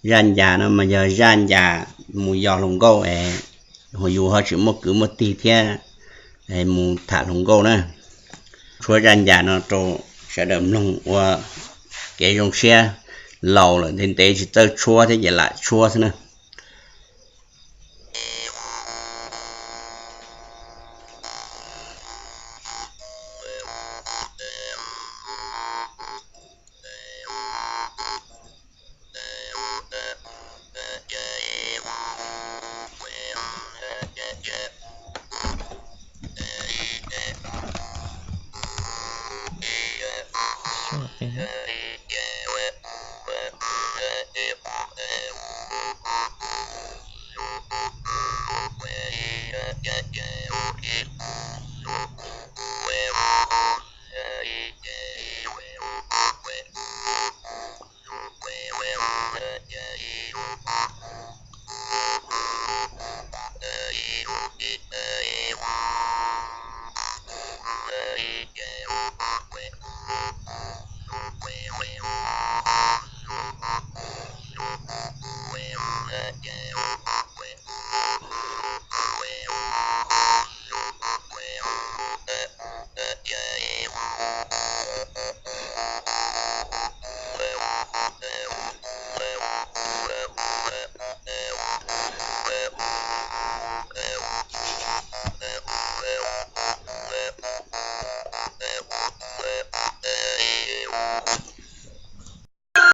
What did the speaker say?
Zaj ncas no mas yog zaj ncas mus yos hluas nkauj es, yus ho tsis muaj kwv muaj tij thiab, mus tham hluas nkauj na. Tshuab zaj ncas no rau sawv daws mloog ua kev zoo siab. Laus lawm ntev ntev tsis txawj tshuab thiab ces lam tshuab xwb na.